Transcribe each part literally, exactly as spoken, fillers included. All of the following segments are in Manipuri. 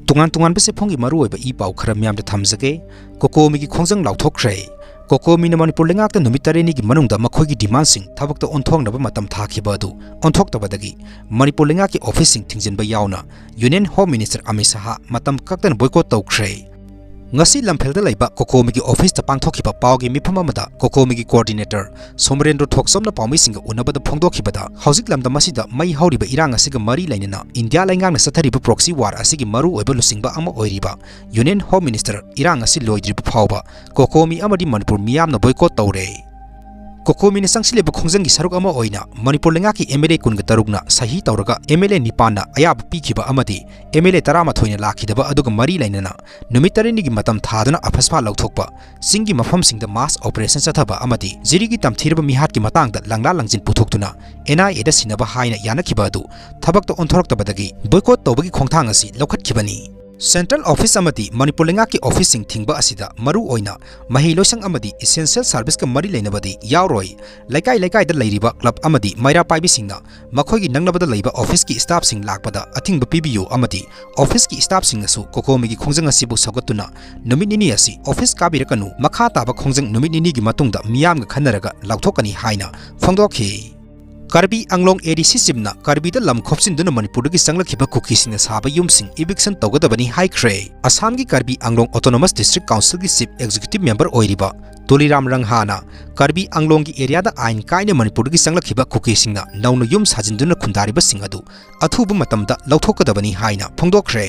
ꯇꯣꯉꯥꯟ ꯇꯣꯉꯥꯟꯕ ꯆꯦꯐꯣꯡꯒꯤ ꯃꯔꯨꯑꯣꯏꯕ ꯏ ꯄꯥꯎ ꯈꯔ ꯃꯤꯌꯥꯝꯗ ꯊꯝꯖꯒꯦ꯫ ꯀꯣꯀꯣꯃꯤꯒꯤ ꯈꯣꯡꯖꯪ ꯂꯥꯎꯊꯣꯛꯈ꯭ꯔꯦ꯫ ꯀꯣꯀꯣꯃꯤꯅ ꯃꯅꯤꯄꯨꯔ ꯂꯩꯉꯥꯛꯇ ꯅꯨꯃꯤꯠ ꯇꯔꯦꯠꯅꯤꯒꯤ ꯃꯅꯨꯡꯗ ꯃꯈꯣꯏꯒꯤ ꯗꯤꯃꯥꯟꯁꯤꯡ ꯊꯕꯛꯇ ꯑꯣꯟꯊꯣꯛꯅꯕ ꯃꯇꯝ ꯊꯥꯈꯤꯕ ꯑꯗꯨ ꯑꯣꯟꯊꯣꯛꯇꯕꯗꯒꯤ ꯃꯅꯤꯄꯨꯔ ꯂꯩꯉꯥꯛꯀꯤ ꯑꯣꯐꯤꯁꯁꯤꯡ ꯊꯤꯡꯖꯤꯟꯕ ꯌꯥꯎꯅ ꯌꯨꯅꯤꯌꯟ ꯍꯣꯝ ꯃꯤꯅꯤꯁꯇꯔ ꯑꯃꯤꯠ ꯁꯍꯥ ꯃꯇꯝ ꯀꯛꯇꯅ ꯕꯣꯏꯀꯣꯠ ꯇꯧꯈ꯭ꯔꯦ꯫ ꯉꯁꯤ ꯂꯝꯐꯦꯜꯗ ꯂꯩꯕ ꯀꯣꯀꯣꯃꯤꯒꯤ ꯑꯣꯐꯤꯁꯇ ꯄꯥꯡꯊꯣꯛꯈꯤꯕ ꯄꯥꯎꯒꯤ ꯃꯤꯐꯝ ꯑꯃꯗ ꯀꯣꯀꯣꯃꯤꯒꯤ ꯀꯣꯑꯣꯔꯗꯤꯅꯦꯇꯔ ꯁꯣꯃꯔꯦꯟꯗ꯭ꯔꯣ ꯊꯣꯛꯆꯣꯝꯅ ꯄꯥꯎꯃꯤꯁꯤꯡꯒ ꯎꯅꯕꯗ ꯐꯣꯡꯗꯣꯛꯈꯤꯕꯗ, ꯍꯧꯖꯤꯛ ꯂꯝꯗꯝ ꯑꯁꯤꯗ ꯃꯩ ꯍꯧꯔꯤꯕ ꯏꯔꯥꯡ ꯑꯁꯤꯒ ꯃꯔꯤ ꯂꯩꯅꯅ ꯏꯟꯗꯤꯌꯥ ꯂꯩꯉꯥꯛꯅ ꯆꯠꯊꯔꯤꯕ ꯄ꯭ꯔꯣꯛꯁꯤ ꯋꯥꯔ ꯑꯁꯤꯒꯤ ꯃꯔꯨꯑꯣꯏꯕ ꯂꯨꯆꯤꯡꯕ ꯑꯃ ꯑꯣꯏꯔꯤꯕ ꯌꯨꯅꯤꯌꯟ ꯍꯣꯝ ꯃꯤꯅꯤꯁꯇꯔ ꯏꯔꯥꯡ ꯑꯁꯤ ꯂꯣꯏꯗ꯭ꯔꯤꯕ ꯐꯥꯎꯕ ꯀꯣꯀꯣꯃꯤ ꯑꯃꯗꯤ ꯃꯅꯤꯄꯨꯔ ꯃꯤꯌꯥꯝꯅ ꯕꯣꯏꯀꯣꯠ ꯇꯧꯔꯦ꯫ ꯀꯣꯀꯣꯃꯤꯅ ꯆꯪꯁꯤꯜꯂꯤꯕ ꯈꯣꯡꯖꯪꯒꯤ ꯁꯔꯨꯛ ꯑꯃ ꯑꯣꯏꯅ ꯃꯅꯤꯄꯨꯔ ꯂꯩꯉꯥꯛꯀꯤ ꯑꯦꯝ ꯑꯦꯜ ꯑꯦ ꯀꯨꯟꯒ ꯇꯔꯨꯛꯅ ꯁꯍꯤ ꯇꯧꯔꯒ ꯑꯦꯝ ꯑꯦꯜ ꯑꯦ ꯅꯤꯄꯥꯟꯅ ꯑꯌꯥꯕ ꯄꯤꯈꯤꯕ ꯑꯃꯗꯤ ꯑꯦꯝ ꯑꯦꯜ ꯑꯦ ꯇꯔꯥꯃꯥꯊꯣꯏꯅ ꯂꯥꯛꯈꯤꯗꯕ ꯑꯗꯨꯒ ꯃꯔꯤ ꯂꯩꯅꯅ ꯅꯨꯃꯤꯠ ꯇꯔꯦꯠꯅꯤꯒꯤ ꯃꯇꯝ ꯊꯥꯗꯨꯅ ꯑꯐꯁꯐꯥ ꯂꯧꯊꯣꯛꯄ, ꯆꯤꯡꯒꯤ ꯃꯐꯝꯁꯤꯡꯗ ꯃꯥꯁ ꯑꯣꯄꯔꯦꯁꯟ ꯆꯠꯊꯕ ꯑꯃꯗꯤ ꯖꯤꯔꯤꯒꯤ ꯇꯝꯊꯤꯔꯕ ꯃꯤꯍꯥꯠꯀꯤ ꯃꯇꯥꯡꯗ ꯂꯥꯡꯂꯥ ꯂꯥꯡꯖꯤꯟ ꯄꯨꯊꯣꯛꯇꯨꯅ ꯑꯦꯟ ꯑꯥꯏ ꯑꯦꯗ ꯁꯤꯟꯅꯕ ꯍꯥꯏꯅ ꯌꯥꯅꯈꯤꯕ ꯑꯗꯨ ꯊꯕꯛꯇ ꯑꯣꯟꯊꯣꯔꯛꯇꯕꯗꯒꯤ ꯕꯣꯏꯀꯣꯠ ꯇꯧꯕꯒꯤ ꯈꯣꯡꯊꯥꯡ ꯑꯁꯤ ꯂꯧꯈꯠꯈꯤꯕꯅꯤ꯫ ꯁꯦꯟꯇ꯭ꯔꯦꯜ ꯑꯣꯐꯤꯁ ꯑꯃꯗꯤ ꯃꯅꯤꯄꯨꯔ ꯂꯩꯉꯥꯛꯀꯤ ꯑꯣꯐꯤꯁꯁꯤꯡ ꯊꯤꯡꯕ ꯑꯁꯤꯗ ꯃꯔꯨ ꯑꯣꯏꯅ ꯃꯍꯩ ꯂꯣꯏꯁꯪ ꯑꯃꯗꯤ ꯏꯁꯦꯟꯁꯤꯌꯦꯜ ꯁꯔꯚꯤꯁꯀ ꯃꯔꯤ ꯂꯩꯅꯕꯗꯤ ꯌꯥꯎꯔꯣꯏ꯫ ꯂꯩꯀꯥꯏ ꯂꯩꯀꯥꯏꯗ ꯂꯩꯔꯤꯕ ꯀ꯭ꯂꯕ ꯑꯃꯗꯤ ꯃꯩꯔꯥ ꯄꯥꯏꯕꯤꯁꯤꯡꯅ ꯃꯈꯣꯏꯒꯤ ꯅꯛꯅꯕꯗ ꯂꯩꯕ ꯑꯣꯐꯤꯁꯀꯤ ꯁ꯭ꯇꯥꯐꯁꯤꯡ ꯂꯥꯛꯄꯗ ꯑꯊꯤꯡꯕ ꯄꯤꯕꯤꯌꯨ ꯑꯃꯗꯤ ꯑꯣꯐꯤꯁꯀꯤ ꯁ꯭ꯇꯥꯐꯁꯤꯡꯅꯁꯨ ꯀꯣꯀꯣꯃꯤꯒꯤ ꯈꯣꯡꯖꯪ ꯑꯁꯤꯕꯨ ꯁꯧꯒꯠꯇꯨꯅ ꯅꯨꯃꯤꯠ ꯅꯤꯅꯤ ꯑꯁꯤ ꯑꯣꯐꯤꯁ ꯀꯥꯕꯤꯔꯛꯀꯅꯨ, ꯃꯈꯥ ꯇꯥꯕ ꯈꯣꯡꯖꯪ ꯅꯨꯃꯤꯠ ꯅꯤꯅꯤꯒꯤ ꯃꯇꯨꯡꯗ ꯃꯤꯌꯥꯝꯒ ꯈꯟꯅꯔꯒ ꯂꯥꯎꯊꯣꯛꯀꯅꯤ ꯍꯥꯏꯅ ꯐꯣꯡꯗꯣꯛꯈꯤ꯫ ꯀꯥꯔꯕꯤ ꯑꯥꯡꯂꯣꯡ ꯑꯦ ꯗꯤ ꯁꯤ ꯆꯤꯞꯅ ꯀꯥꯔꯕꯤꯗ ꯂꯝ ꯈꯣꯞꯆꯤꯟꯗꯨꯅ ꯃꯅꯤꯄꯨꯔꯗꯒꯤ ꯆꯪꯂꯛꯈꯤꯕ ꯀꯨꯀꯤꯁꯤꯡꯅ ꯁꯥꯕ ꯌꯨꯝꯁꯤꯡ ꯏꯚꯤꯛꯁꯟ ꯇꯧꯒꯗꯕꯅꯤ ꯍꯥꯏꯈ꯭ꯔꯦ꯫ ꯑꯁꯥꯝꯒꯤ ꯀꯥꯔꯕꯤ ꯑꯥꯡꯂꯣꯡ ꯑꯣꯇꯣꯅꯣꯃꯁ ꯗꯤꯁꯇ꯭ꯔꯤꯛ ꯀꯥꯎꯟꯁꯤꯜꯒꯤ ꯆꯤꯐ ꯑꯦꯛꯖꯤꯀ꯭ꯌꯨꯇꯤꯚ ꯃꯦꯝꯕꯔ ꯑꯣꯏꯔꯤꯕ ꯇꯨꯂꯤꯔꯥꯝ ꯔꯪꯍꯥꯅ ꯀꯥꯔꯕꯤ ꯑꯥꯡꯂꯣꯡꯒꯤ ꯑꯦꯔꯤꯌꯥꯗ ꯑꯥꯏꯟ ꯀꯥꯏꯅ ꯃꯅꯤꯄꯨꯔꯗꯒꯤ ꯆꯪꯂꯛꯈꯤꯕ ꯀꯨꯀꯤꯁꯤꯡꯅ ꯅꯧꯅ ꯌꯨꯝ ꯁꯥꯖꯤꯟꯗꯨꯅ ꯈꯨꯟꯗꯥꯔꯤꯕꯁꯤꯡ ꯑꯗꯨ ꯑꯊꯨꯕ ꯃꯇꯝꯗ ꯂꯧꯊꯣꯛꯀꯗꯕꯅꯤ ꯍꯥꯏꯅ ꯐꯣꯡꯗꯣꯛꯈ꯭ꯔꯦ꯫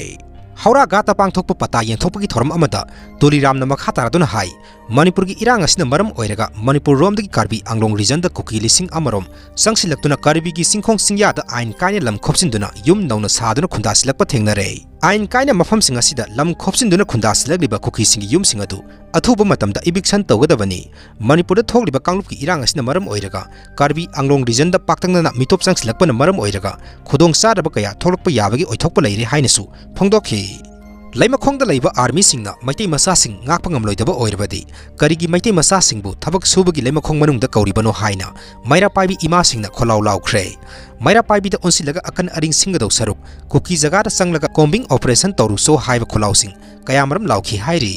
ꯍꯧꯔꯥꯒꯥꯠꯇ ꯄꯥꯡꯊꯣꯛꯄ ꯄꯇꯥ ꯌꯦꯟꯊꯣꯛꯄꯒꯤ ꯊꯧꯔꯝ ꯑꯃꯗ ꯇꯨꯂꯤꯔꯥꯝꯅ ꯃꯈꯥ ꯇꯥꯔꯗꯨꯅ ꯍꯥꯏ, ꯃꯅꯤꯄꯨꯔꯒꯤ ꯏꯔꯥꯡ ꯑꯁꯤꯅ ꯃꯔꯝ ꯑꯣꯏꯔꯒ ꯃꯅꯤꯄꯨꯔ ꯔꯣꯝꯗꯒꯤ ꯀꯥꯔꯕꯤ ꯑꯥꯡꯂꯣꯡ ꯔꯤꯖꯟꯗ ꯀꯨꯀꯤ ꯂꯤꯁꯤꯡ ꯑꯃꯔꯣꯝ ꯆꯪꯁꯤꯜꯂꯛꯇꯨꯅ ꯀꯥꯔꯕꯤꯒꯤ ꯆꯤꯡꯈꯣꯡ ꯆꯤꯡꯌꯥꯗ ꯑꯥꯏꯟ ꯀꯥꯏꯅ ꯂꯝ ꯈꯣꯞꯆꯤꯟꯗꯨꯅ ꯌꯨꯝ ꯅꯧꯅ ꯁꯥꯗꯨꯅ ꯈꯨꯟꯗꯥꯁꯤꯜꯂꯛꯄ ꯊꯦꯡꯅꯔꯦ꯫ ꯑꯥꯏꯟ ꯀꯥꯏꯅ ꯃꯐꯝꯁꯤꯡ ꯑꯁꯤꯗ ꯂꯝ ꯈꯣꯞꯆꯤꯟꯗꯨꯅ ꯈꯨꯟꯗꯥꯁꯤꯜꯂꯛꯂꯤꯕ ꯀꯨꯀꯤꯁꯤꯡꯒꯤ ꯌꯨꯝꯁꯤꯡ ꯑꯗꯨ ꯑꯊꯨꯕ ꯃꯇꯝꯗ ꯏꯚꯤꯛꯁꯟ ꯇꯧꯒꯗꯕꯅꯤ꯫ ꯃꯅꯤꯄꯨꯔꯗ ꯊꯣꯛꯂꯤꯕ ꯀꯥꯡꯂꯨꯞꯀꯤ ꯏꯔꯥꯡ ꯑꯁꯤꯅ ꯃꯔꯝ ꯑꯣꯏꯔꯒ ꯀꯥꯔꯕꯤ ꯑꯥꯡꯂꯣꯡ ꯔꯤꯖꯟꯗ ꯄꯥꯛꯇꯛꯅꯅ ꯃꯤꯇꯣꯞ ꯆꯪꯁꯤꯜꯂꯛꯄꯅ ꯃꯔꯝ ꯑꯣꯏꯔꯒ ꯈꯨꯗꯣꯡꯆꯥꯗꯕ ꯀꯌꯥ ꯊꯣꯛꯂꯛꯄ ꯌꯥꯕꯒꯤ ꯑꯣꯏꯊꯣꯛꯄ ꯂꯩꯔꯦ ꯍꯥꯏꯅꯁꯨ ꯐꯣꯡꯗꯣꯛꯈꯤ꯫ ꯂꯩꯃꯈꯣꯡꯗ ꯂꯩꯕ ꯑꯥꯔꯃꯤꯁꯤꯡꯅ ꯃꯩꯇꯩ ꯃꯆꯥꯁꯤꯡ ꯉꯥꯛꯄ ꯉꯝꯂꯣꯏꯗꯕ ꯑꯣꯏꯔꯕꯗꯤ ꯀꯔꯤꯒꯤ ꯃꯩꯇꯩ ꯃꯆꯥꯁꯤꯡꯕꯨ ꯊꯕꯛ ꯁꯨꯕꯒꯤ ꯂꯩꯃꯈꯣꯡ ꯃꯅꯨꯡꯗ ꯀꯧꯔꯤꯕꯅꯣ ꯍꯥꯏꯅ ꯃꯩꯔꯥ ꯄꯥꯏꯕꯤ ꯏꯃꯥꯁꯤꯡꯅ ꯈꯣꯜꯂꯥꯎ ꯂꯥꯎꯈ꯭ꯔꯦ꯫ ꯃꯩꯔꯥ ꯄꯥꯏꯕꯤꯗ ꯑꯣꯟꯁꯤꯜꯂꯒ ꯑꯀꯟ ꯑꯔꯤꯡ ꯁꯤꯡꯒꯗꯧ ꯁꯔꯨꯛ ꯀꯨꯀꯤ ꯖꯒꯥꯗ ꯆꯪꯂꯒ ꯀꯣꯝꯕꯤꯡ ꯑꯣꯄꯔꯦꯁꯟ ꯇꯧꯔꯨꯁꯣ ꯍꯥꯏꯕ ꯈꯣꯜꯂꯥꯎꯁꯤꯡ ꯀꯌꯥꯃꯔꯨꯝ ꯂꯥꯎꯈꯤ ꯍꯥꯏꯔꯤ꯫